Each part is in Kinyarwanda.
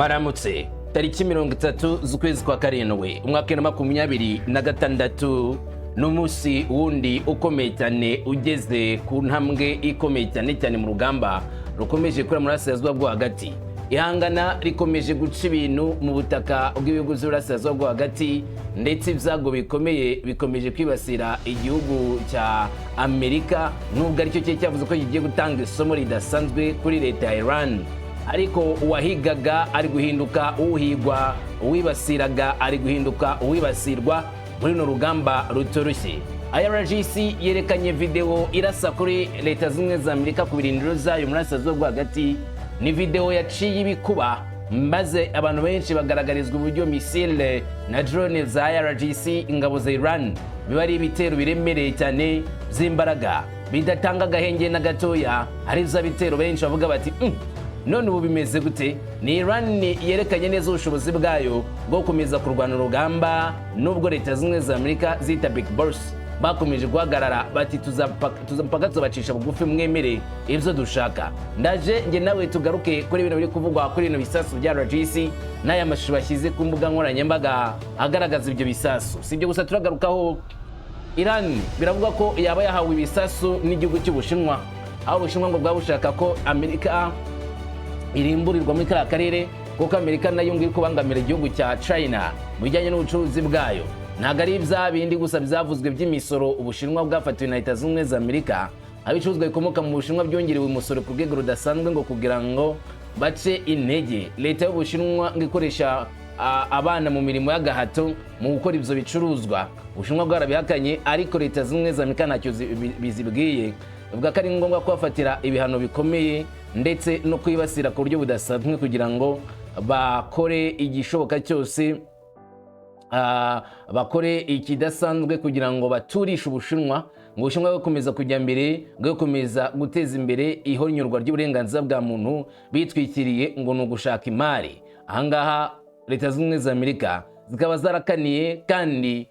Maramutse. Tariki 30 z'ukwezi kwa karindwi, umwaka 2026, ni umunsi wundi ukomeye cyane, ugeze ku ntambwe ikomeye cyane cyane mu rugamba rukomeje kuri mu Burasirazuba bwo Hagati. Ihangana rikomeje guca ibintu mu butaka bw'ibihugu by'Uburasirazuba bwo Hagati, ndetse ibyago bikomeye bikomeje kwibasira igihugu cya Amerika, nubwo aricyo cyari cyavuze ko kigiye gutanga isomo ridasanzwe kuri leta ya Iran. Ariko uwahigaga ari guhinduka uhigwa, uwibasiraga ari guhinduka uwibasirwa muri runo rugamba rutoroshye. IRGC yerekanye videwo irasa kuri Leta Zunze Ubumwe za Amerika ku birindiro zayo muri Burasirazuba bwo Hagati. Ni videwo yaciye ibikuba, maze abantu benshi bagaragarizwa uburyo misile na drone za IRGC, ingabo za Iran, biba ari ibitero biremereye cyane by'imbaraga bidatanga agahenge na gatoya. Ari bya bitero benshi bavuga bati: "None ubu bimeze gute?" Ni Iran yerekanye neza ubushobozi bwayo bwo gukomeza kurwana urugamba, nubwo Leta Zunze Ubumwe za Amerika zita Big Boss bakomeje guhagarara bati: "Tuzapaka tuzabacisha bugufi, mwemere ibyo dushaka." Ndaje njye nawe tugaruke kuri bino biri kuvugwa kuri bino bisasu bya RGC n'aya mashusho bashyize ku mbuga nkoranyambaga agaragaza ibyo bisasu. Si ibyo gusa turagarukaho. Iran biravuga ko yaba yahawe ibisasu n'igihugu cy'Ubushinwa, aho Ubushinwa ngo bwaba bushaka ko Amerika irimburirwa muri kariya karere, kuko Amerika nayo ngo iri kubangamira igihugu cya China mu bijyanye n'ubucuruzi bwayo. Ntabwo ari bya bindi gusa byavuzwe by'imisoro Ubushinwa bwafatiwe na Leta Zunze Ubumwe za Amerika, aho ibicuruzwa bikomoka mu Bushinwa byongerewe umusoro ku rwego rudasanzwe, ngo kugira ngo bace intege leta y'Ubushinwa ngo ikoresha abana mu mirimo y'agahato mu gukora ibyo bicuruzwa. Ubushinwa bwarabihakanye, ariko Leta Zunze Ubumwe za Amerika ntacyo bizibwiye, bivuga ko ari ngombwa kubafatira ibihano bikomeye ndetse no kwibasira ku buryo budasanzwe kugira ngo bakore igishoboka cyose, bakore ikidasanzwe kugira ngo baturishe Ubushinwa, ngo Ubushinwa bukomeza kujya mbere, bwo gukomeza guteza imbere ihonyorwa ry'uburenganzira bwa muntu bitwikiriye ngo ni ugushaka imari. Ahangaha Leta Zunze Ubumwe za Amerika zikaba zarakaniye kandi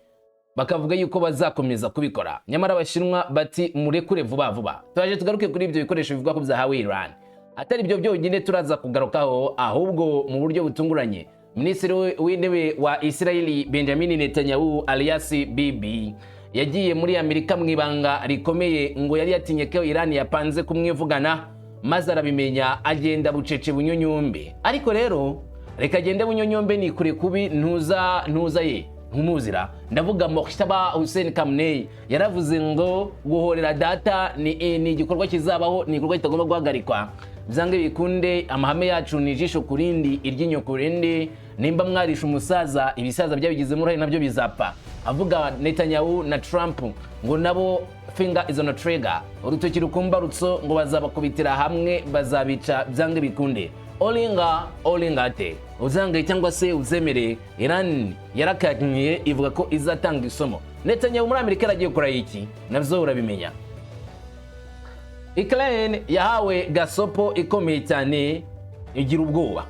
bakavuga yuko bazakomeza kubikora, nyamara Abashinwa bati: "Murekure vuba vuba." Turaje tugaruke kuri ibyo bikoresho bivugwa ko byahawe Iran. Atari ibyo byonyine turaza kugarukaho, ahubwo mu buryo butunguranye Minisitiri w'Intebe wa Israeli Benjamin Netanyahu alias Bibi yagiye muri Amerika mu ibanga rikomeye, ngo yari yatinye ko Iran yapanze kumwivugana, maze arabimenya agenda bucece bunyunyumbe. Ariko rero reka agende bunyunyumbe, ni kure kubi ntuza ntuza ye ntumuzira. Ndavuga Mojtaba Hussein Khamenei, yaravuze ngo guhorera data ni igikorwa kizabaho, ni igikorwa kitagomba guhagarikwa byange bikunde. Amahame yacu ni ijisho ku rindi, iryinyo ku rindi. Nimba mwarisha umusaza, ibisaza byabigizemo uruhare nabyo bizapfa. Avuga Netanyahu na Trump, ngo nabo finger is on the trigger, urutoki rukumbarutso, ngo bazabakubitira hamwe, bazabica byange bikunde. Olinga olinga ate uzange cyangwa se uzemere, Iran yarakaniye ivuga ko izatanga isomo. Netanyahu muri Amerika aragiye gukora iki? Nabyo urabimenya. Ukraine yahawe gasopo ikomeye cyane igira ubwoba.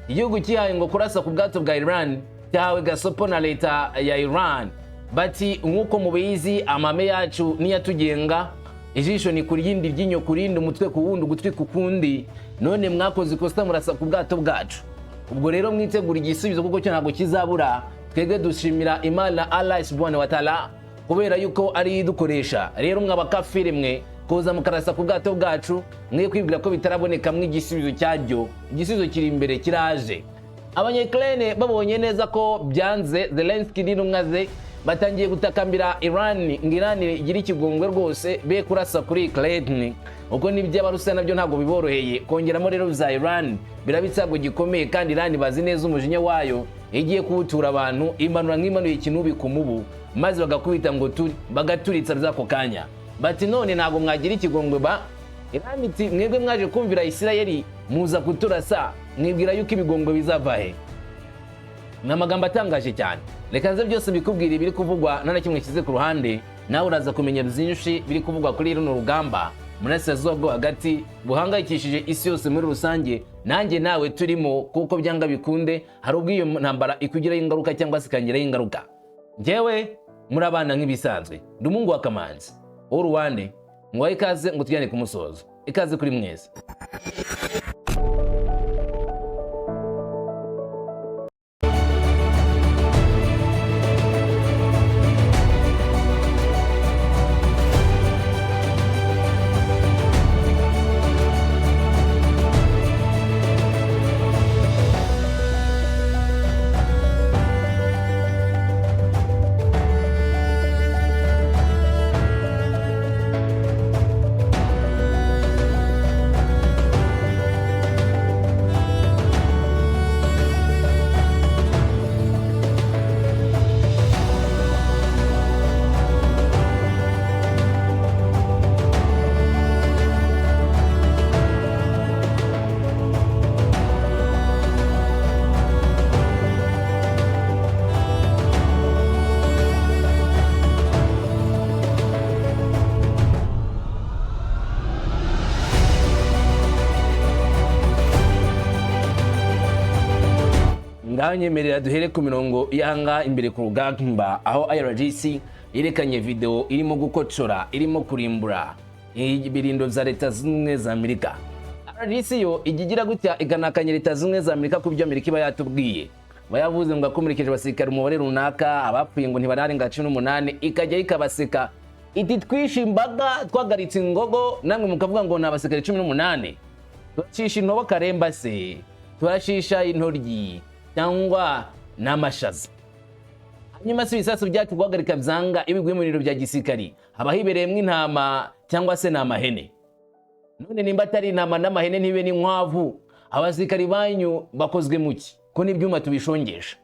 Igihugu cyihaye ngo kurasa ku bwato bwa Iran cyahawe gasopo na leta ya Iran, bati: "Nk'uko mubizi, amahame yacu niyatugenga, ijisho ni ku rindi, iryinyo ku rindi, umutwe ku wundi, ugutwi ku kundi. None mwakoze ikosa murasa ku bwato bwacu. Ubwo rero mwitegura igisubizo, kuko cyo ntabwo kizabura." Twebwe dushimira Imana Allah subhanahu wa ta'ala kubera yuko ari idukoresha. Rero mwabakafiri mwe kuza mukarasa ku bwato bwacu, mwe kwibwira ko bitaraboneka igisubizo cyaryo. Igisubizo kiri imbere, kiraje. Abanyekirene babonye neza ko byanze, Zelensky n'intumwa ze batangiye gutakambira Iran ngo Iran igire ikigongwe rwose, be kurasa kuri Ukraine, kuko n'iby'Abarusiya nabyo ntabwo biboroheye. Kongeramo rero bya Iran biraba icyago gikomeye, kandi Iran bazi neza umujinya wayo, igiye kuwutura abantu, imanura nk'imanuye ikinubi ku mubu, maze bagakubita ngo turi bagaturitsa by'ako kanya. Bati: "None ntabwo mwagira ikigongwe ba?" Iran iti: "Mwebwe mwaje kumvira Isirayeli muza kuturasa, mwibwira yuko ibigongwe bizava he?" Ni amagambo atangaje cyane. Reka nze byose mbikubwira ibiri kuvugwa, nta na kimwe nshyize ku ruhande. Nawe uraza kumenya byinshi biri kuvugwa kuri runo rugamba Burasirazuba bwo Hagati buhangayikishije isi yose muri rusange, nanjye nawe turimo, kuko byanga bikunde hari ubwo iyo ntambara ikugiraho ingaruka cyangwa se ikangiraho ingaruka. Njyewe muri abana nk'ibisanzwe, ndi umuhungu wa Kamanzi w'uruwande. Ngo ikaze, ngo tujyane ku musozo. Ikaze kuri mwese. Ngaho nyemerera duhere ku mirongo yanga imbere ku rugamba, aho IRGC yerekanye video irimo gukocora, irimo kurimbura ibirindo bya Leta Zunze Ubumwe za Amerika. IRGC yo ijya igira gutya iganakanya Leta Zunze Ubumwe za Amerika ku byo Amerika iba yatubwiye. Bayavuze ngo akomerekeje abasirikare umubare runaka, abapfuye ngo ntibararenga 18, ikajya ikabaseka iti: "Twishe imbaga, twagaritse ingogo, namwe mukavuga ngo ni abasirikare 18. Turacisha intobo karemba se, turashisha intoryi cyangwa n'amashaza?" Hanyuma si ibisasu byacu guhagarika byanga, iyo biguye mu birindiro bya gisirikari haba hibereyemo intama cyangwa se ni amahene? None nimba atari intama n'amahene, ntibe n'inkwavu, abasirikari banyu bakozwe mu ki, ko n'ibyuma tubishongesha?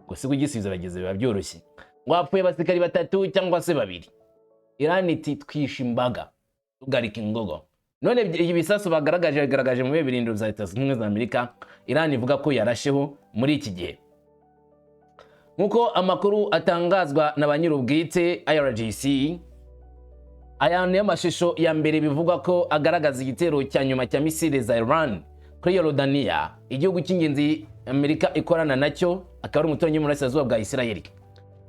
Ubwo si kugisubiza bageze biba byoroshye, ngo hapfuye abasirikari batatu cyangwa se babiri. Irani iti: "Twishe imbaga, tugarika ingogo." None ibi bisasu bagaragaje, bigaragaje mu birindiro bya Leta Zunze Ubumwe za Amerika Irani ivuga ko yarasheho muri iki gihe. Nk'uko amakuru atangazwa na ba nyir'ubwite IRGC, aya niyo mashusho ya mbere bivugwa ko agaragaza igitero cya nyuma cya misile za Iran kuri Yorodaniya, igihugu cy'ingenzi Amerika ikorana nacyo, akaba ari umuturanyi w'Uburasirazuba bwa Isirayeli.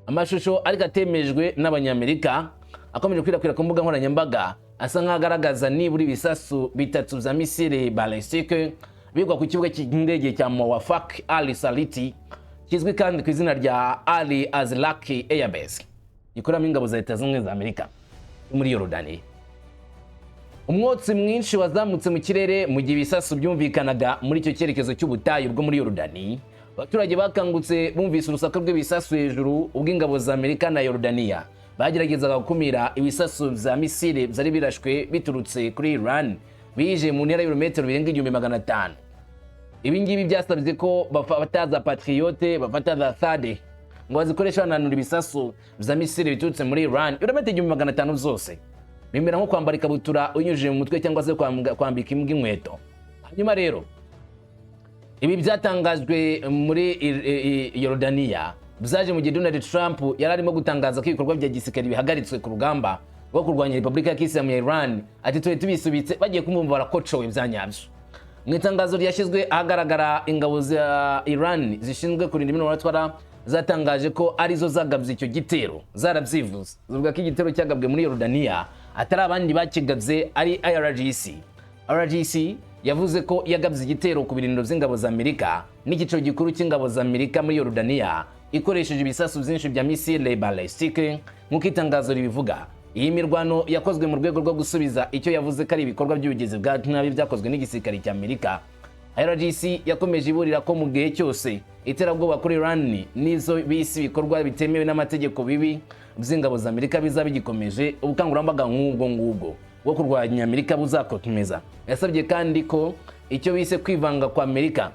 Amashusho ariko atemejwe n'Abanyamerika akomeje gukwirakwira ku mbuga nkoranyambaga asa nk'agaragaza nibura ibisasu bitatu bya misile balistique bigwa ku kibuga cy'indege cya Mowafaq Ali Saliti, kizwi kandi ku izina rya Ali Azraq Airbase, gikoreramo ingabo za Leta Zunze Ubumwe za Amerika muri Yorodaniya. Umwotsi mwinshi wazamutse mu kirere mu gihe ibisasu byumvikanaga muri icyo cyerekezo cy'ubutayu bwo muri Yorodani. Abaturage bakangutse bumvise urusaku rw'ibisasu hejuru ubwo ingabo za Amerika na Yorodaniya bageragezaga gukumira ibisasu bya misile byari birashwe biturutse kuri Iran, bije mu ntera y'ibirometero birenga 1500. Ibi ngibi byasabye ko bafata za Patriot, bafata za THAAD ngo bazikoreshe bananura ibisasu bya misile biturutse muri Iran. Ibirometero 1500 zose bimera nko kwambara ikabutura unyujije mu mutwe cyangwa se kwambika imbwa inkweto. Hanyuma rero ibi byatangajwe muri Yorodaniya byaje mu gihe Donald Trump yari arimo gutangaza ko ibikorwa bya gisirikare bihagaritswe ku rugamba rwo kurwanya Repubulika ya Kisilamu ya Iran. Ati: "Turi tubisubitse." Bagiye kumumva barakocowe bya nyabyo. Mu itangazo ryashyizwe ahagaragara, ingabo za Iran zishinzwe kurinda imibonano zatangaje ko arizo zagabye icyo gitero. Zarabyivuze, zivuga ko igitero cyagabwe muri Yorodaniya atari abandi bakigabye, ari IRGC. IRGC yavuze ko yagabye igitero ku birindiro by'ingabo za Amerika n'icyicaro gikuru cy'ingabo za Amerika muri Yorodaniya ikoresheje ibisasu byinshi bya misile balistique, nk'uko itangazo ribivuga. Iyi mirwano yakozwe mu rwego rwo gusubiza icyo yavuze ko ari ibikorwa by'ubugizi bwa nabi byakozwe n'igisirikare cya Amerika. IRGC yakomeje iburira ko mu gihe cyose iterabwoba kuri Iran n'izo bise ibikorwa bitemewe n'amategeko bibi by'ingabo za Amerika bizaba bigikomeje, ubukangurambaga nk'ubwo ngubwo bwo kurwanya Amerika buzakomeza. Yasabye kandi ko icyo bise kwivanga kwa Amerika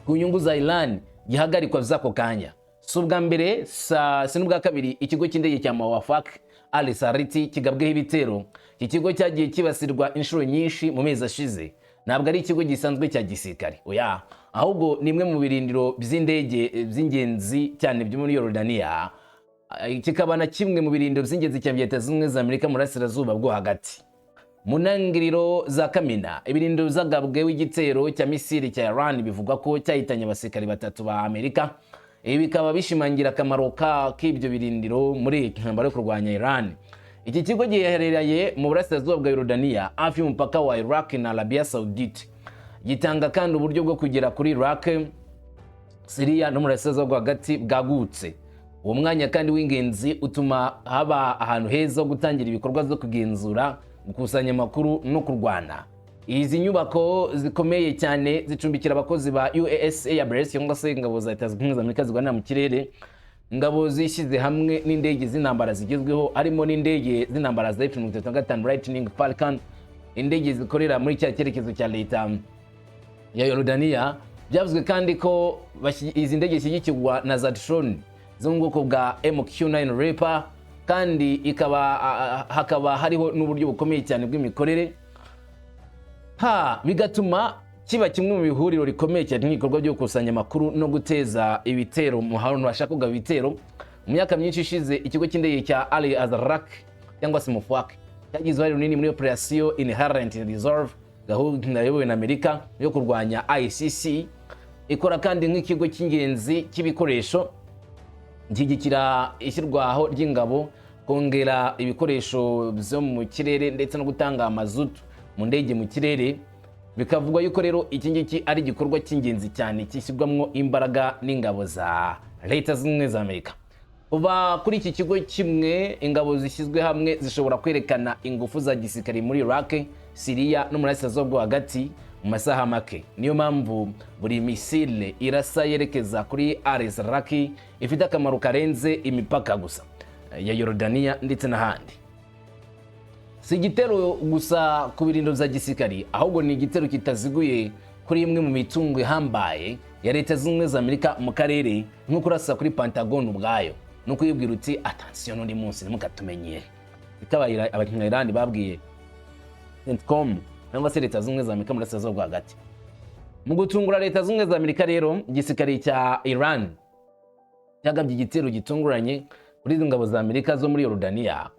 ku nyungu za Iran gihagarikwa z'ako kanya. Si ubwa mbere, si n'ubwa kabiri ikigo cy'indege cya Mawafak Al Sariti kigabweho ibitero. Iki kigo cyagiye kibasirwa inshuro nyinshi mu mezi ashize. Ntabwo ari ikigo gisanzwe cya gisirikare, oya, ahubwo ni imwe mu birindiro by'indege by'ingenzi cyane byo muri Yorodaniya, kikaba na kimwe mu birindiro by'ingenzi cyane bya Leta Zunze Ubumwe za Amerika mu Burasirazuba bwo Hagati. Mu ntangiriro za Kamena, ibirindiro byagabweho igitero cya misile cya Iran bivugwa ko cyahitanye abasirikari batatu ba Amerika. Ibi bikaba bishimangira akamaro k'ibyo birindiro muri iyi ntambara yo kurwanya Iran. Iki kigo giherereye mu burasirazuba bwa Yorodaniya, hafi y'umupaka wa Iraq na Arabia Saudite. Gitanga kandi uburyo bwo kugera kuri Iraq, Syria no mu burasirazuba bwo hagati bwagutse. Uwo mwanya kandi w'ingenzi utuma haba ahantu heza ho gutangira ibikorwa byo kugenzura, gukusanya amakuru no kurwana. Izi nyubako zikomeye cyane zicumbikira abakozi ba US Air Base, cyangwa se ingabo za Leta Zunze Ubumwe za Amerika zirwanira mu kirere, ingabo zishyize hamwe n'indege z'intambara zigezweho, harimo n'indege z'intambara za F-35 Lightning Falcon, indege zikorera muri cya cyerekezo cya leta ya Yorodaniya. Byavuzwe kandi ko izi ndege zishyigikirwa na za drone zo mu bwoko bwa MQ-9 Reaper, kandi ikaba hakaba hariho n'uburyo bukomeye cyane bw'imikorere, ha bigatuma kiba kimwe mu bihuriro rikomeye cyane nk'ibikorwa byo gukusanya amakuru no guteza ibitero mu hantu bashaka kugaba ibitero. Mu myaka myinshi ishize, ikigo cy'indege cya Ali Azraq cyangwa se Mufwak cyagize uruhare runini muri Operation Inherent Resolve, gahunda yayobowe na Amerika yo kurwanya ICC. Ikora kandi nk'ikigo cy'ingenzi cy'ibikoresho, gishyigikira ishyirwaho ry'ingabo, kongera ibikoresho byo mu kirere ndetse no gutanga mazutu mu ndege mu kirere. Bikavugwa yuko rero iki ngiki ari igikorwa cy'ingenzi cyane kishyirwamo imbaraga n'ingabo za Leta Zunze Ubumwe za Amerika. Kuva kuri iki kigo kimwe, ingabo zishyizwe hamwe zishobora kwerekana ingufu za gisirikare muri Iraq, Siriya no muri Burasirazuba bwo Hagati mu masaha make. Niyo mpamvu buri misile irasa yerekeza kuri Al-Azraq ifite akamaro karenze imipaka gusa ya Yorodaniya ndetse n'ahandi. Si igitero gusa ku birindiro bya gisirikari, ahubwo ni igitero kitaziguye kuri imwe mu mitungo ihambaye ya Leta Zunze Ubumwe za Amerika mu karere, nko kurasa kuri Pentagon ubwayo no kuyibwira uti: "Attention, n'undi munsi ntimukatumenyere." Itabaye Abanyarwanda babwiye CENTCOM cyangwa se Leta Zunze Ubumwe za Amerika mu Burasirazuba bwo Hagati. Mu gutungura Leta Zunze Ubumwe za Amerika rero, igisirikare cya Iran cyagabye igitero gitunguranye kuri izi ngabo za Amerika zo muri Yorodaniya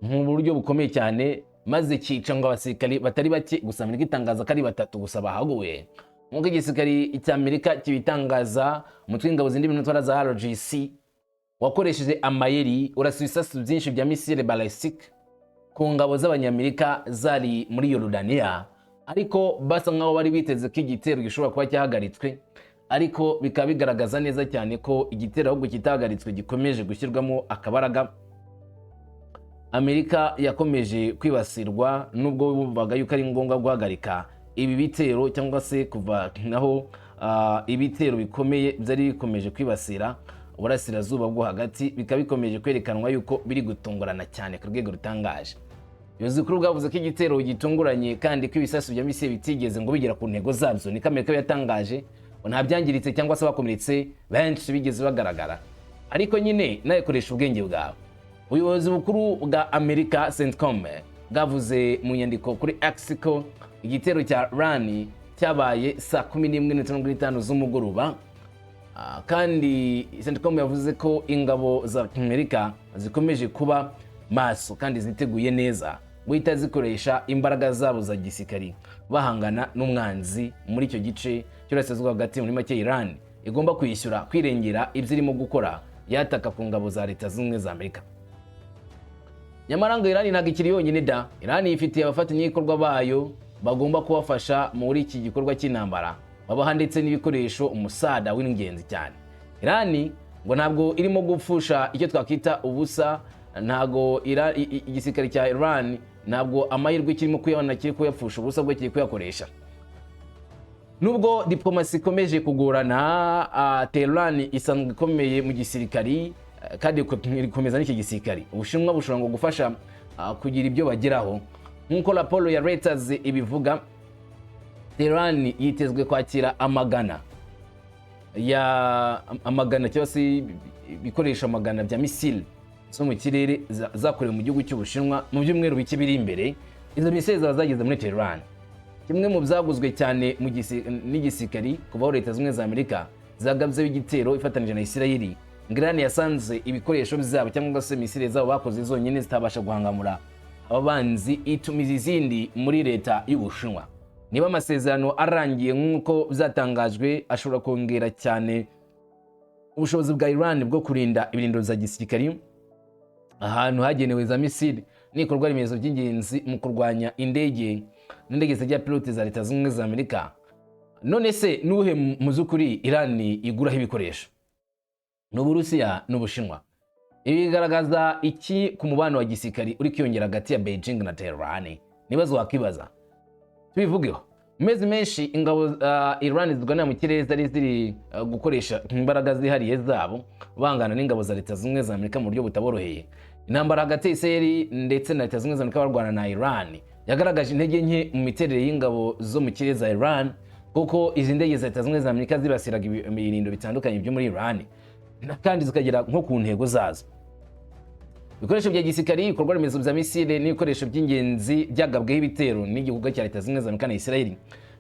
mu buryo bukomeye cyane, maze cyica ngo abasirikari batari bake. Gusa Amerika itangaza ko ari batatu gusa bahaguye. Nk'uko igisirikari cya Amerika kibitangaza, umutwe w'ingabo zindi ntwara za IRGC wakoresheje amayeri, urasa ibisasu byinshi bya misile ballistic ku ngabo z'Abanyamerika zari muri Yorodaniya, ariko basa nkaho bari biteze ko igitero gishobora kuba cyahagaritswe, ariko bikaba bigaragaza neza cyane ko igitero ahubwo kitahagaritswe, gikomeje gushyirwamo akabaraga. Amerika yakomeje kwibasirwa nubwo bumvaga yuko ari ngombwa guhagarika ibi bitero cyangwa se kuva naho ibitero bikomeye byari bikomeje kwibasira Uburasirazuba bwo Hagati, bikaba bikomeje kwerekanwa yuko biri gutungurana cyane ku rwego rutangaje. Ubuyobozi bukuru bwavuze ko igitero gitunguranye kandi ko ibisasu bya misile bitigeze ngo bigera ku ntego zabyo. Niko Amerika yatangaje, ngo nta byangiritse cyangwa se bakomeretse benshi bigeze bagaragara, ariko nyine nawe koresha ubwenge bwawe. Ubuyobozi bukuru bwa Amerika, CENTCOM, bwavuze mu nyandiko kuri X ko igitero cya Iran cyabaye saa 11:45 z'umugoroba. Kandi CENTCOM yavuze ko ingabo za Amerika zikomeje kuba maso kandi ziteguye neza guhita zikoresha imbaraga zabo za gisirikari bahangana n'umwanzi muri icyo gice cy'Uburasirazuba hagati. Muri make, Iran igomba kwishyura kwirengera ibyo irimo gukora yataka ku ngabo za Leta Zunze Ubumwe za Amerika. Nyamara ngo Iran ntabwo ikiri yonyine da. Iran yifitiye abafatanyabikorwa bayo bagomba kubafasha muri iki gikorwa cy'intambara, babaha ndetse n'ibikoresho, umusada w'ingenzi cyane. Iran ngo ntabwo irimo gupfusha icyo twakwita ubusa. Ntabwo igisirikare cya Iran ntabwo amahirwe kirimo kuyabona kiri kuyapfusha ubusa, bwo kiri kuyakoresha. Nubwo diplomasi ikomeje kugorana, Tehran isanzwe ikomeye mu gisirikari kandi ikomeza n'iki gisirikari. Ubushinwa bushobora ngo gufasha kugira ibyo bageraho. Nk'uko raporo ya Reuters ibivuga, Tehran yitezwe kwakira amagana ya amagana cyangwa se ibikoresho amagana bya misile zo mu kirere zakorewe mu gihugu cy'Ubushinwa mu byumweru bike biri imbere. Izo misile zaba zageze muri Tehran, kimwe mu byaguzwe cyane n'igisirikari kuva aho Leta Zunze Ubumwe za Amerika zagabyeho igitero ifatanije na Isirayeli. Iran yasanze ibikoresho byabo cyangwa se misile zabo bakoze zonyine zitabasha guhangamura aba banzi, itumiza izindi muri Leta y'Ubushinwa. Niba amasezerano arangiye nk'uko byatangajwe, ashobora kongera cyane ubushobozi bwa Iran bwo kurinda ibirindiro bya gisirikari, ahantu hagenewe za misile n'ibikorwa remezo by'ingenzi mu kurwanya indege n'indege zijya pilote za Leta Zunze Ubumwe za Amerika. None se nuhe mu by'ukuri Iran iguraho ibikoresho? Ni Uburusiya n'Ubushinwa. Ibi bigaragaza iki ku mubano wa gisirikari uri kwiyongera hagati ya Beijing na Tehran? Nibazo wakibaza, tubivugeho. Mu mezi menshi ingabo Iran zirwanira mu kirere zari ziri gukoresha imbaraga zihariye zabo bangana n'ingabo za Leta Zunze Ubumwe za Amerika mu buryo butaboroheye. Intambara hagati ya Israel ndetse na Leta Zunze Ubumwe za Amerika barwana na Iran yagaragaje intege nke mu miterere y'ingabo zo mu kirere za Iran, kuko izi ndege za Leta Zunze Ubumwe za Amerika zibasiraga ibirindiro bitandukanye byo muri Iran kandi zikagera nko ku ntego zazo. Ibikoresho bya gisirikari, ibikorwa remezo bya misile n'ibikoresho by'ingenzi byagabweho ibitero n'igihugu cya Leta Zunze Ubumwe za Amerika na Israel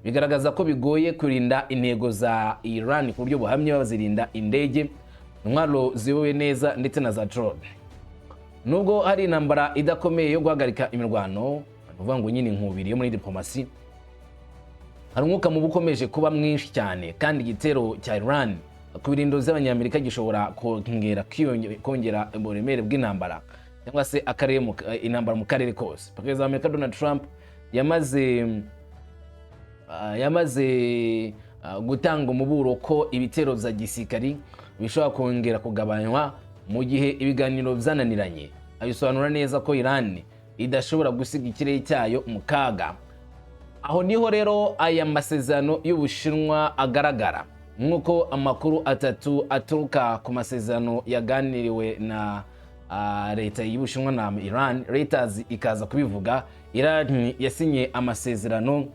bigaragaza ko bigoye kurinda intego za Iran ku buryo buhamye, bazirinda indege, intwaro ziyobowe neza ndetse na za drone. Nubwo hari intambara idakomeye yo guhagarika imirwano, ni ukuvuga ngo nyine inkubiri yo muri diplomasi hagati ya Tehran na Washington, Hari umwuka mubi ukomeje kuba mwinshi cyane, kandi igitero cya Iran ku birindiro by'Abanyamerika gishobora kongera uburemere bw'intambara cyangwa se akarere intambara mu karere kose. Perezida wa Amerika Donald Trump yamaze gutanga umuburo ko ibitero bya gisirikari bishobora kongera kugabanywa mu gihe ibiganiro byananiranye. Abisobanura neza ko Iran idashobora gusiga ikirere cyayo mu kaga. Aho niho rero aya masezerano y'Ubushinwa agaragara, nk'uko amakuru atatu aturuka ku masezerano yaganiriwe na leta y'Ubushinwa na Iran, Reuters ikaza kubivuga. Iran yasinye amasezerano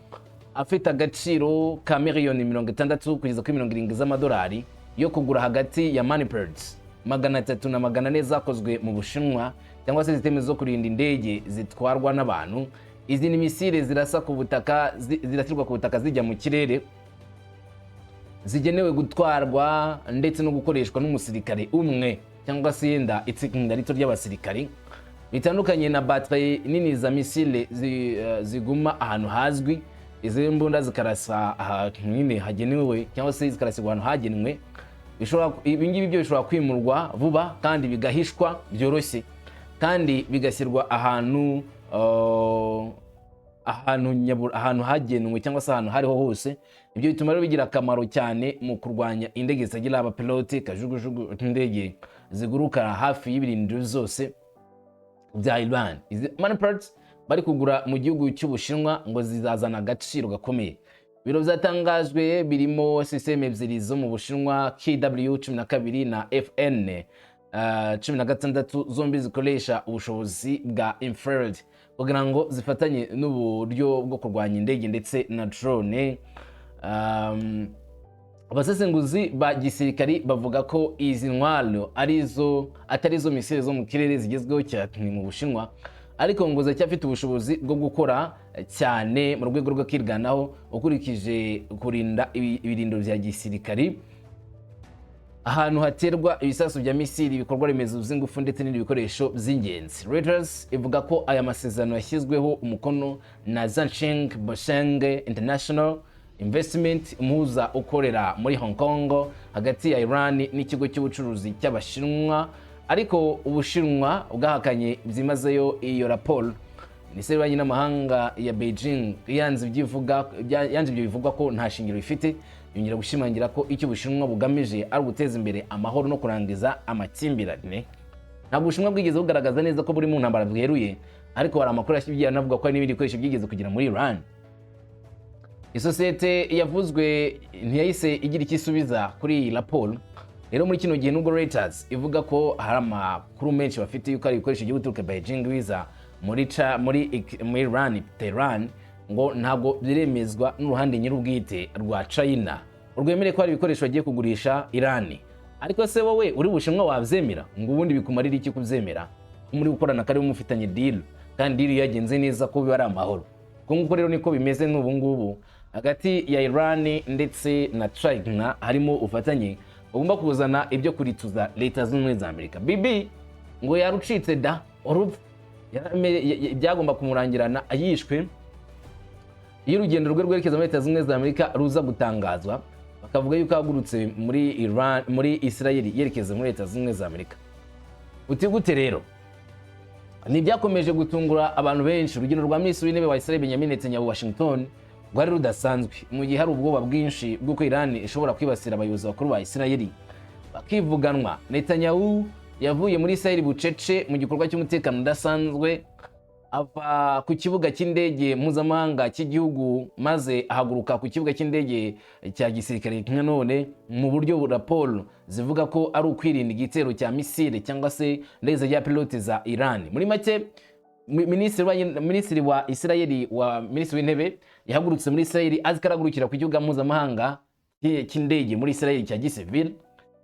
afite agaciro ka miliyoni 60 kugeza kuri 70 z'amadolari yo kugura hagati ya Manpads 300 na 400 zakozwe mu Bushinwa, cyangwa se système zo kurinda indege zitwarwa n'abantu. Izi ni misile zirasa ku butaka, zirasirwa ku butaka zijya mu kirere, zigenewe gutwarwa ndetse no gukoreshwa n'umusirikare umwe cyangwa se yenda itsinda rito ry'abasirikari. Bitandukanye na batterie nini za misile ziguma ahantu hazwi, izi mbunda zikarasa ahantu nyine hagenewe cyangwa se zikarasirwa ahantu hagenwe. Ibi ngibi byo bishobora kwimurwa vuba kandi bigahishwa byoroshye, kandi bigashyirwa ahantu hagenwe cyangwa se ahantu hariho hose. Ibyo bituma rero bigira akamaro cyane mu kurwanya indege zitagira abapilote, kajugujugu, indege ziguruka hafi y'ibirindiro zose bya Iran. Izi Manpads bari kugura mu gihugu cy'Ubushinwa ngo zizazana agaciro gakomeye. Ibiro byatangajwe birimo système ebyiri zo mu Bushinwa, KW 12 na FN 16, zombi zikoresha ubushobozi bwa infrared kugira ngo zifatanye n'uburyo bwo kurwanya indege ndetse na drone. Abasesenguzi ba gisirikari bavuga ko izi ntwaro arizo atari zo misile zo mu kirere zigezweho cyane mu Bushinwa, ariko ngo ziracyafite ubushobozi bwo gukora cyane mu rwego rwo kwirwanaho, ukurikije kurinda ibirindiro bya gisirikari, ahantu haterwa ibisasu bya misili, ibikorwa remezo by'ingufu ndetse n'ibindi bikoresho by'ingenzi. Reuters ivuga ko aya masezerano yashyizweho umukono na Zhangcheng Bosheng International Investment, umuhuza ukorera muri Hong Kong hagati ya Iran n'ikigo cy'ubucuruzi cy'Abashinwa, ariko Ubushinwa bwahakanye byimazeyo iyo raporo. Minisiteri y'Ububanyi n'Amahanga ya Beijing yanze ibyo bivugwa ko nta shingiro bifite, yongera gushimangira ko icyo Ubushinwa bugamije ari uguteza imbere amahoro no kurangiza amakimbirane. Ntabwo Ubushinwa bwigeze bugaragaza neza ko buri mu ntambara bweruye, ariko hari amakuru yashyibye anavuga ko hari n'ibindi bikoresho byigeze kugera muri Iran. Isosiyete yavuzwe ntiyahise igira icyo isubiza kuri iyi raporo. Rero muri kino gihe, nubwo Reuters ivuga ko hari amakuru menshi bafite yuko hari ibikoresho byo guturuka Beijing biza muri Iran, Tehran, ngo ntabwo biremezwa n'uruhande nyir'ubwite rwa China rwemere ko hari ibikoresho bagiye kugurisha Iran. Ariko se wowe uri Bushinwa wabyemera? Ngo ubundi bikumarira iki kubyemera, ko muri gukorana kari mufitanye deal, kandi deal yagenze neza ko biba ari amahoro? Ubwo nguko rero niko bimeze n'ubu ngubu hagati ya Iran ndetse na China, harimo ubufatanye bugomba kuzana ibyo kurituza Leta Zunze Ubumwe za Amerika. Bibi ngo yarucitse da urupfu byagomba kumurangirana yishwe iyo urugendo rwe rwerekeza muri Leta Zunze Ubumwe za Amerika ruza gutangazwa, bakavuga yuko ahagurutse muri Iran, muri Israel, yerekeza muri Leta Zunze Ubumwe za Amerika. Uti gute rero? Ni ibyakomeje gutungura abantu benshi. Urugendo rwa Minisitiri w'Intebe wa Israel Benjamin Netanyahu Washington rwari rudasanzwe mu gihe hari ubwoba bwinshi bw'uko Iran ishobora kwibasira abayobozi bakuru ba Israel bakivuganwa. Netanyahu yavuye muri Israel bucece mu gikorwa cy'umutekano udasanzwe, ava ku kibuga cy'indege mpuzamahanga cy'igihugu maze ahaguruka ku kibuga cy'indege cya gisirikare none mu buryo raporo zivuga ko ari ukwirinda igitero cya misile cyangwa se indege za pilote za Iran. Muri make, minisitiri wa Israel wa minisitiri w'intebe yahagurutse muri Israel azi ko arahagurukira ku kibuga mpuzamahanga cy'indege muri Israel cya gisivile.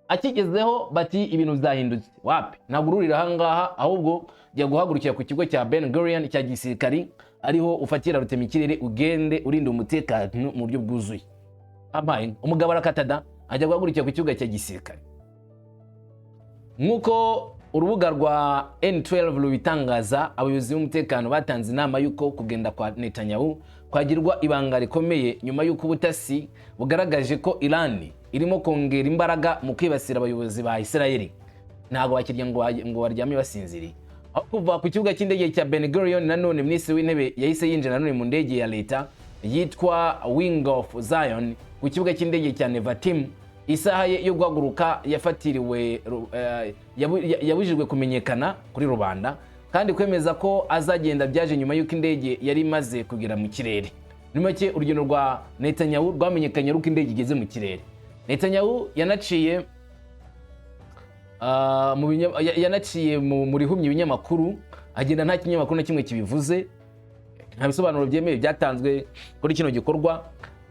Akigezeho bati: "Ibintu byahindutse, wapi, ntabwo ururira ahangaha, ahubwo jya guhagurukira ku kigo cya Ben Gurion cya gisirikari, ariho ufatira rutemikirere, ugende urinda umutekano mu buryo bwuzuye." Ampaye umugabo arakatada, ajya guhagurukira ku kibuga cya gisirikare. Nk'uko urubuga rwa N12 rubitangaza, abayobozi b'umutekano batanze inama y'uko kugenda kwa Netanyahu kwagirwa ibanga rikomeye nyuma y'uko ubutasi bugaragaje ko Iran irimo kongera imbaraga mu kwibasira abayobozi ba Isirayeli. Ntabwo bakirya ngo baryame basinziriye. Aho kuva ku kibuga cy'indege cya Ben Gurion, nanone Minisitiri w'Intebe yahise yinjira nanone mu ndege ya leta yitwa Wing of Zion ku kibuga cy'indege cya Nevatim. Isaha ye yo guhaguruka yafatiriwe, yabujijwe kumenyekana kuri rubanda, kandi kwemeza ko azagenda byaje nyuma y'uko indege yari imaze kugera mu kirere. Muri make, urugendo rwa Netanyahu rwamenyekanye ari uko indege igeze mu kirere. Netanyahu yanaciye yanaciye mu rihumye ibinyamakuru, agenda nta kinyamakuru na kimwe kibivuze. Nta bisobanuro byemewe byatanzwe kuri kino gikorwa.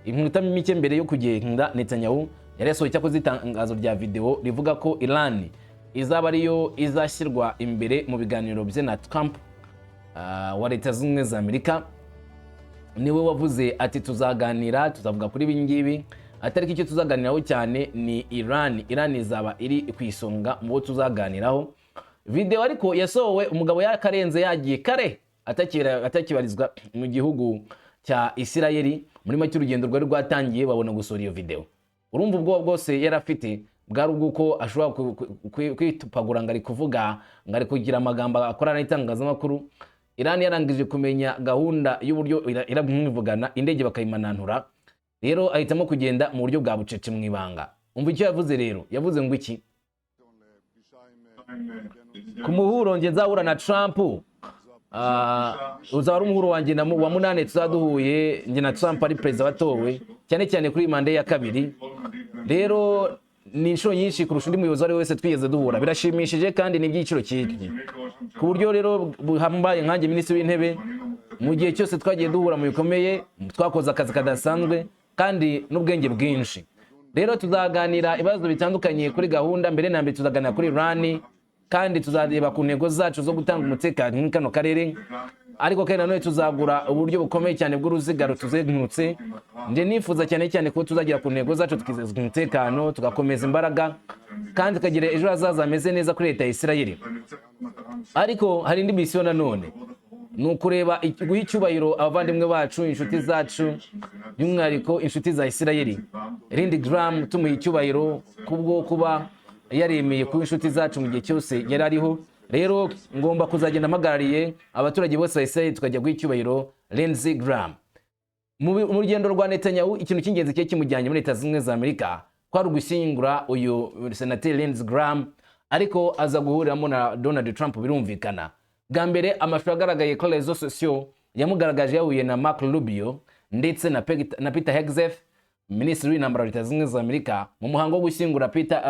Iminota mike mbere yo kugenda, Netanyahu yari yasohoye cyakoze itangazo rya video rivuga ko Iran izaba ariyo izashyirwa imbere mu biganiro bye na Trump wa Leta Zunze Ubumwe za Amerika. Niwe wavuze ati: "Tuzaganira, tuzavuga kuri ibi ngibi, atari ko icyo tuzaganiraho cyane ni Iran. Iran izaba iri ku isonga mu bo tuzaganiraho." Video ariko yasohowe umugabo yakarenze, yagiye kare, atakibarizwa mu gihugu cya Isirayeli. Muri make, urugendo rwari rwatangiye babona gusohora iyo video. Urumva ubwoba bwose yari afite bwari ubw'uko ashobora kwitupagura ngo ari kuvuga, ngo ari kugira amagambo akorana n'itangazamakuru, Iran yarangije kumenya gahunda y'uburyo iramwivugana, indege bakayimanantura. Rero ahitamo kugenda mu buryo bwa bucece, mu ibanga. Umva icyo yavuze rero. Yavuze ngo iki? "Ku muhuro nge nzahura na Trump, uzaba ari umuhuro wanjye wa munane tuzaba duhuye njye na Trump ari perezida watowe, cyane cyane kuri manda ye ya kabiri. Rero ni inshuro nyinshi kurusha undi muyobozi uwo ari we wese twigeze duhura. Birashimishije kandi ni iby'igiciro cyinshi ku buryo rero buhambaye nkanjye Minisitiri w'Intebe. Mu gihe cyose twagiye duhura mu bikomeye, twakoze akazi kadasanzwe kandi n'ubwenge bwinshi. Rero tuzaganira ibibazo bitandukanye kuri gahunda. Mbere na mbere tuzaganira kuri Iran, kandi tuzareba ku ntego zacu zo gutanga umutekano muri kano karere, ariko kandi nanone tuzagura uburyo bukomeye cyane bw'uruziga rutuzengurutse. Njye nifuza cyane cyane ko tuzagera ku ntego zacu, tukizeza umutekano, tugakomeza imbaraga kandi tukagira ejo hazaza hameze neza kuri leta ya Isirayeli. Ariko hari indi misiyo nanone, ni ukureba guha icyubahiro abavandimwe bacu, inshuti zacu, by'umwihariko inshuti za Isirayeli, Lindsey Graham, tumuha icyubahiro kubwo kuba yaremeye kuba inshuti zacu mu gihe cyose yari ariho. Rero ngomba kuzagenda mpagarariye abaturage bose ba Isirayeli, tukajya guha icyubahiro Lindsey Graham." Mu rugendo rwa Netanyahu, ikintu cy'ingenzi cyari kimujyanye muri Leta Zunze Ubumwe za Amerika kwari ugushyingura uyu Senateri Lindsey Graham, ariko aza guhuriramo na Donald Trump. Birumvikana, bwa mbere amashusho agaragaye kuri réseaux sociaux yamugaragaje yahuye na Marco Rubio ndetse na Peter Hegseth, Minisitiri w'Intambara wa Leta Zunze Ubumwe za Amerika, mu muhango wo gushyingura Peter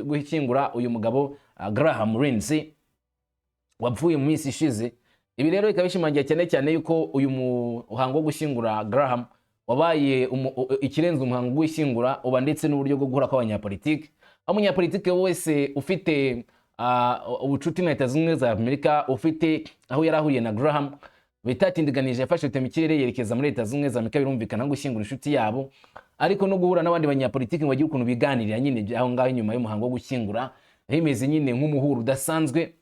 gushyingura uyu mugabo Graham Lindsey wapfuye mu minsi ishize. Ibi rero bikaba bishimangira cyane cyane yuko uyu muhango wo gushyingura Graham wabaye ikirenze umuhango wo gushyingura, uba ndetse n'uburyo bwo guhura kw'abanyapolitiki, aho umunyapolitiki wese ufite ubucuti na Leta Zunze Ubumwe za Amerika, ufite aho yari ahuriye na Graham, bitatindiganije yafashe ikirere yerekeza muri Leta Zunze Ubumwe za Amerika. Birumvikana, gushyingura inshuti yabo, ariko no guhura n'abandi banyapolitiki ngo bagire ukuntu biganirira nyine aho ngaho inyuma y'umuhango wo gushyingura, bimeze nyine nk'umuhuro udasanzwe.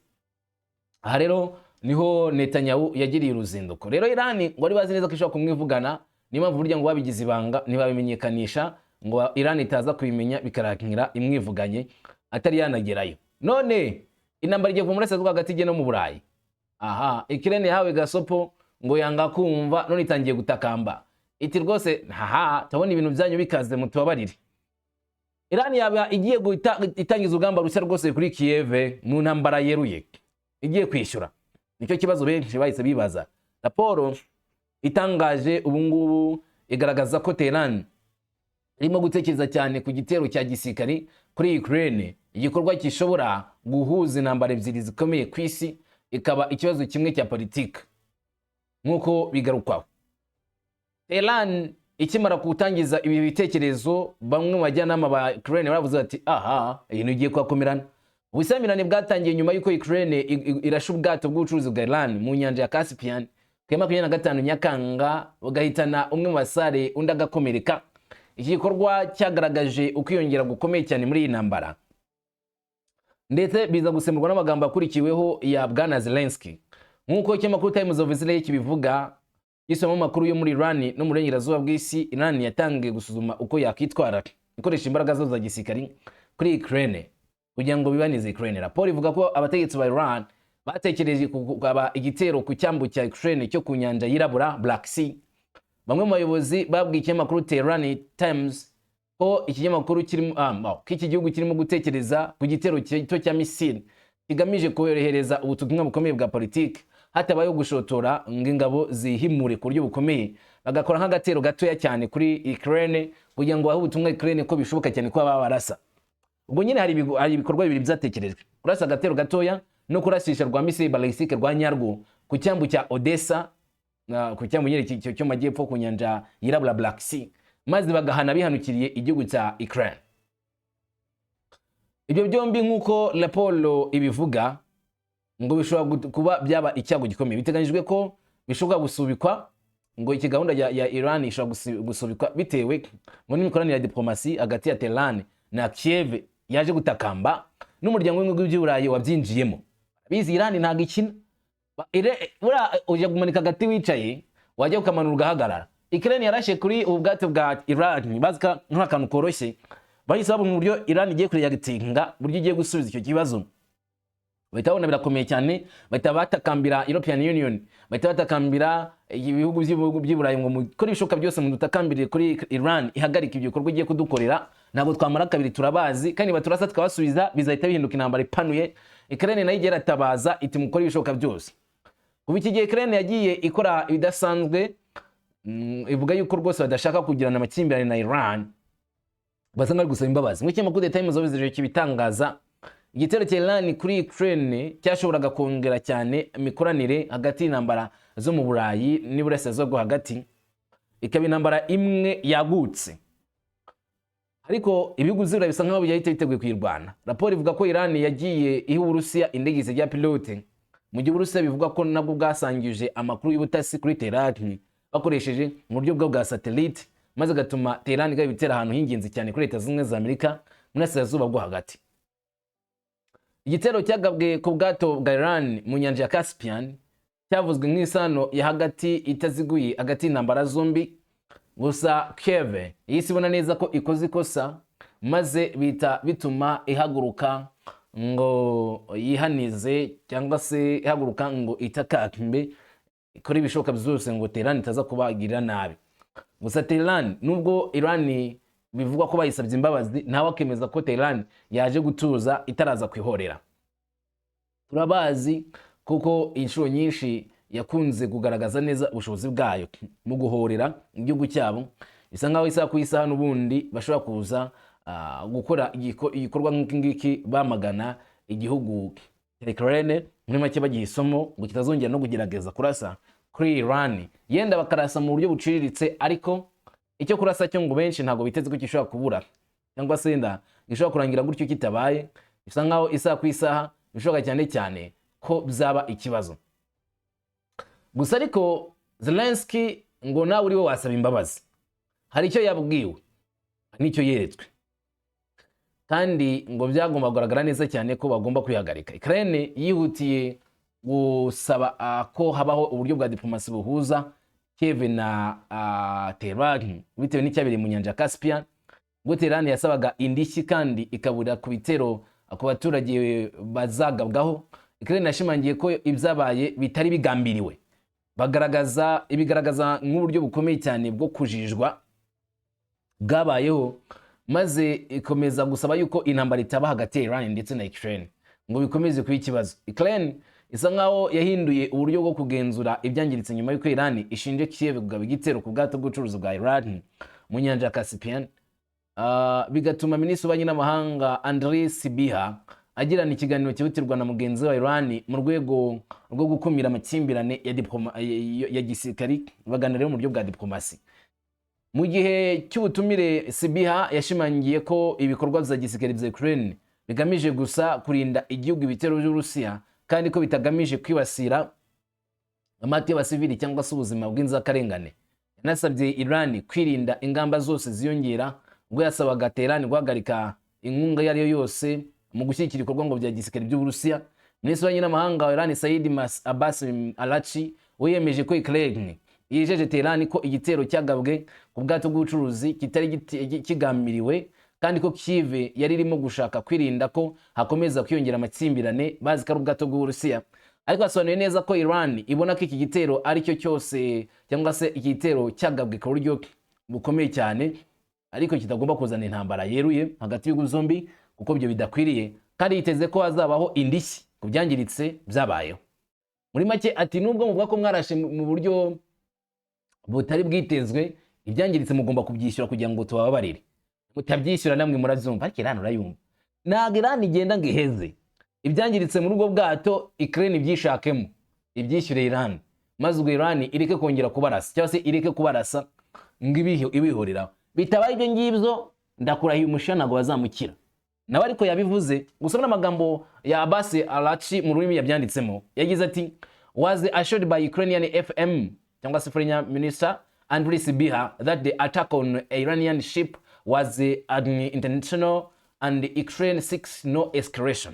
Aha rero niho Netanyahu yagiriye uruzinduko. Rero Irani ngo bari bazi neza ko ishobora kumwivugana, niyo mpamvu burya ngo babigize ibanga, ntibabimenyekanisha ngo Irani itaza kubimenya bikarangira imwivuganye atari yanagerayo. None intambara igiye kuva muri Burasirazuba hagati ijye no mu Burayi. Aha Ukraine yahawe gasopo ngo yanga kumva, none itangiye gutakamba iti: "Rwose haha, turabona ibintu byanyu bikaze, mutubabarire." Irani yaba igiye guhita itangiza urugamba rushya rwose kuri Kiev mu ntambara yeruye igiye kwishyura? Nicyo kibazo benshi bahise bibaza. Raporo itangaje ubu ngubu igaragaza ko Tehran irimo gutekereza cyane ku gitero cya gisirikari kuri Ukraine, igikorwa gishobora guhuza intambara ebyiri zikomeye ku isi ikaba ikibazo kimwe cya politiki nk'uko bigarukwaho. Tehran ikimara gutangiza ibi bitekerezo, bamwe mu bajyanama ba Ukraine baravuze bati: "Aha ibintu bigiye kuhakomerana." Ubusamirane bwatangiye nyuma y'uko Ukraine irashe ubwato bw'ubucuruzi bwa Iran mu nyanja ya Caspian ku ya 25 Nyakanga, bugahitana umwe mu basare, undi agakomereka. Iki gikorwa cyagaragaje ukwiyongera gukomeye cyane muri iyi ntambara, ndetse biza gusemurwa n'amagambo akurikiweho ya Bwana Zelensky. Nk'uko ikinyamakuru Times of Israel kibivuga, Gisoma amakuru yo muri Iran no mu burengerazuba bw'isi, Iran yatangiye gusuzuma uko yakwitwara ikoresha imbaraga zazo za gisirikari kuri Ukraine kugira ngo bibanize Ukraine. Raporo ivuga ko abategetsi ba Iran batekereje kugaba igitero ku cyambu cya Ukraine cyo ku nyanja yirabura, Black Sea. Bamwe mu bayobozi babwiye ikinyamakuru Tehran Times ko ikinyamakuru kirimo ko iki gihugu kirimo gutekereza ku gitero gito cya misile kigamije korohereza ubutumwa bukomeye bwa politiki, hatabayeho gushotora ngo ingabo zihimure ku buryo bukomeye, bagakora nk'agatero gatoya cyane kuri Ukraine kugira ngo bahe ubutumwa Ukraine ko bishoboka cyane kuba babarasa. Ubwo nyine hari ibikorwa bibiri byatekerejwe: kurasa agatero gatoya no kurasisha rwa misile balistique rwa nyarwo ku cyambu cya Odessa, ku cyambu nyine cyo mu majyepfo ku nyanja yirabura, Black Sea, maze bagahana bihanukiriye igihugu cya Ukraine. Ibyo byombi, nk'uko raporo ibivuga, ngo bishobora kuba byaba icyago gikomeye. Biteganyijwe ko bishobora gusubikwa, ngo iki gahunda ya Iran ishobora gusubikwa bitewe ngo n'imikoranire ya diplomasi hagati ya Tehran na Kiev yaje gutakamba n'umuryango w'ibihugu by'Uburayi wabyinjiyemo. Bizi Iran ntabwo ikina. Buriya ujya kumanika agati wicaye, wajya ukamanura ugahagarara. Ukraine yarashe kuri ubu bwato bwa Iran, bazi ko nk'akantu koroshye. Bahise babona uburyo Iran igiye kureactinga, uburyo igiye gusubiza icyo kibazo, bahita babona birakomeye cyane, bahita batakambira European Union, bahita batakambira ibihugu by'ibihugu by'i Burayi ngo mukore ibishoboka byose mudutakambire kuri Iran ihagarike ibyo bikorwa igiye kudukorera. Ntabwo twamara kabiri, turabazi, kandi baturasa tukabasubiza, bizahita bihinduka intambara ipanuye. Ukraine nayo igera iratabaza iti mukore ibishoboka byose. Kuva iki gihe Ukraine yagiye ikora ibidasanzwe, ivuga yuko rwose badashaka kugirana amakimbirane na Iran, basa nk'abari gusaba imbabazi. Mu kinyamakuru The Times of Israel kibitangaza, igitero cya Iran kuri Ukraine cyashoboraga kongera cyane imikoranire hagati y'intambara zo mu Burayi n'iburasirazuba bwo hagati, ikaba intambara imwe yagutse, ariko ibihugu by'Iburayi bisa nkaho byahita biteguye kuyirwana. Raporo ivuga ko Iran yagiye iha Uburusiya indege zitagira pilote, mu gihe Uburusiya bivuga ko nabwo bwasangije amakuru y'ubutasi kuri Tehran bakoresheje mu buryo bwa satellite, maze agatuma Tehran igaba ibitero ahantu h'ingenzi cyane kuri Leta Zunze Ubumwe za Amerika mu burasirazuba bwo hagati. Igitero cyagabwe ku bwato bwa Iran mu nyanja ya Caspian cyavuzwe nk'isano ya hagati itaziguye hagati y'intambara zombi. Gusa Kiev yahise ibona neza ko ikoze ikosa, maze bita bituma ihaguruka ngo yihanize, cyangwa se ihaguruka ngo itakambe, ikore ibishoboka byose ngo Tehran itaza kubagirira nabi. Gusa Tehran, nubwo Iran bivugwa ko bayisabye imbabazi, nawe akemeza ko Tehran yaje gutuza itaraza kwihorera. Turabazi kuko inshuro nyinshi yakunze kugaragaza neza ubushobozi bwayo mu guhorera igihugu cyabo. Bisa nkaho isaha ku isaha n'ubundi bashobora kuza gukora igikorwa nk'iki ngiki, bamagana igihugu cya Ukraine, muri make bagiha isomo ngo kitazongera no kugerageza kurasa kuri Iran. Yenda bakarasa mu buryo buciriritse, ariko icyo kurasa cyo ngo benshi ntabwo biteze ko gishobora kubura, cyangwa se yenda gishobora kurangira gutyo kitabaye. Bisa nkaho isaha ku isaha bishoboka cyane cyane ko byaba ikibazo. Gusa ariko Zelensky ngo nawe uri we wasaba imbabazi. Hari icyo yabwiwe n'icyo yeretswe, kandi ngo byagomba kugaragara neza cyane ko bagomba kwihagarika. Ukraine yihutiye gusaba ko habaho uburyo bwa diplomasi buhuza Kiev na Tehran bitewe n'icyabereye mu nyanja ya Caspian, ubwo Tehran yasabaga indishyi kandi ikabura ku bitero ku baturage bazagabwaho. Ukraine yashimangiye ko ibyabaye bitari bigambiriwe, bagaragaza ibigaragaza nk'uburyo bukomeye cyane bwo kujijwa bwabayeho, maze ikomeza gusaba yuko intambara itaba hagati ya Iran ndetse na Ukraine ngo bikomeze kuba ikibazo. Ukraine isa nkaho yahinduye uburyo bwo kugenzura ibyangiritse nyuma y'uko Iran ishinje Kiev kugaba igitero ku bwato bw'ubucuruzi bwa Iran mu nyanja ya Caspian, bigatuma minisitiri w'ububanyi n'amahanga Andriy Sybiha agirana ikiganiro cyihutirwa na mugenzi wa Iran mu rwego rwo gukumira amakimbirane ya gisirikari, baganira rero mu buryo bwa diplomasi. Mu gihe cy'ubutumire, Sybiha yashimangiye ko ibikorwa bya gisirikare bya Ukraine bigamije gusa kurinda igihugu ibitero by'Uburusiya, kandi ko bitagamije kwibasira amato y'abasivili cyangwa se ubuzima bw'inzirakarengane. Yanasabye Iran kwirinda ingamba zose ziyongera, ubwo yasabaga Tehran guhagarika inkunga iyo ari yo yose mu gushyigikira ibikorwa ngo bya gisirikare by'Uburusiya. Minisitiri w'ububanyi n'amahanga wa Iran, Said Mas Abbas Araghchi, we yemeje ko Ukraine Yijeje Tehran ko igitero cyagabwe ku bwato bw'ubucuruzi kitari kigambiriwe, kandi ko Kiev yari irimo gushaka kwirinda ko hakomeza kwiyongera amakimbirane, bazi ko ari ubwato bw'Uburusiya. Ariko yasobanuye neza ko Iran ibona ko iki gitero ari cyo cyose, cyangwa se iki gitero cyagabwe ku buryo bukomeye cyane, ariko kitagomba kuzana intambara yeruye hagati y'ibihugu zombi, kuko ibyo bidakwiriye, kandi yiteze ko hazabaho indishyi ku byangiritse byabayeho. Muri make ati: "Nubwo muvuga ko mwarashe mu buryo butari bwitezwe, ibyangiritse mugomba kubyishyura kugira ngo tubababarire. Mutabyishyura namwe murabyumva." Ariko Iran urayumva, ntabwo Iran igenda ngo iheze. Ibyangiritse muri ubwo bwato, Ukraine ibyishakemo, ibyishyure Iran, maze ubwo Iran ireke kongera kubarasa, cyangwa se ireke kubarasa ngo ibihuriraho. Bitabaye ibyo ngibyo, ndakurahiye, umusha ntabwo bazamukira nawe. Ariko yabivuze gusa n'amagambo ya Abbas Araghchi mu rurimi yabyanditsemo, yagize ati: "Was assured by Ukrainian FM," cyangwa se Foreign Minister Andriy Sybiha, "that the attack on Iranian ship was unintentional and Ukraine seeks no escalation."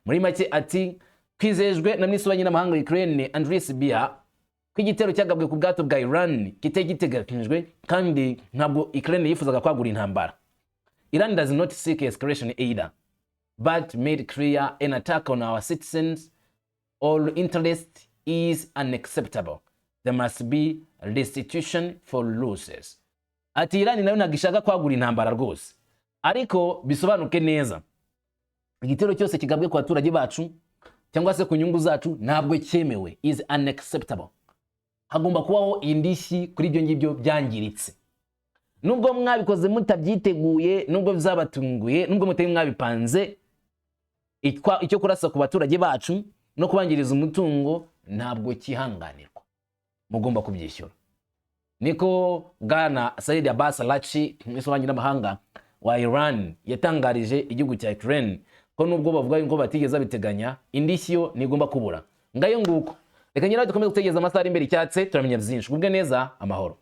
Muri make ati: "Kwizejwe na minisitiri w'ububanyi n'amahanga wa Ukraine Andriy Sybiha ko igitero cyagabwe ku bwato bwa Iran kitari giteganyijwe, kandi ntabwo Ukraine yifuzaga kwagura intambara. Iran does not seek escalation either, but made clear an attack on our citizens or interest is unacceptable. There must be restitution for losses." Ati: "Iran nayo ntabwo ishaka kwagura intambara rwose, ariko bisobanuke neza, igitero cyose kigabwe ku baturage bacu cyangwa se ku nyungu zacu ntabwo cyemewe, is unacceptable. Hagomba kubaho indishyi kuri ibyo ngibyo byangiritse, nubwo mwabikoze mutabyiteguye, nubwo byabatunguye, nubwo mutari mwabipanze. Icyo kurasa ku baturage bacu no kubangiriza umutungo ntabwo cyihanganirwa, mugomba kubyishyura." Niko bwana Said Abbas Araghchi, minisitiri w'ububanyi n'amahanga wa Iran, yatangarije igihugu cya Ukraine ko nubwo bavuga yuko batigeze babiteganya, indishyi yo ntigomba kubura. Ngayo nguko, reka nyirayo dukomeze gutegereza amasaha ari imbere icyatse, turamenya byinshi. Ubwe neza, amahoro.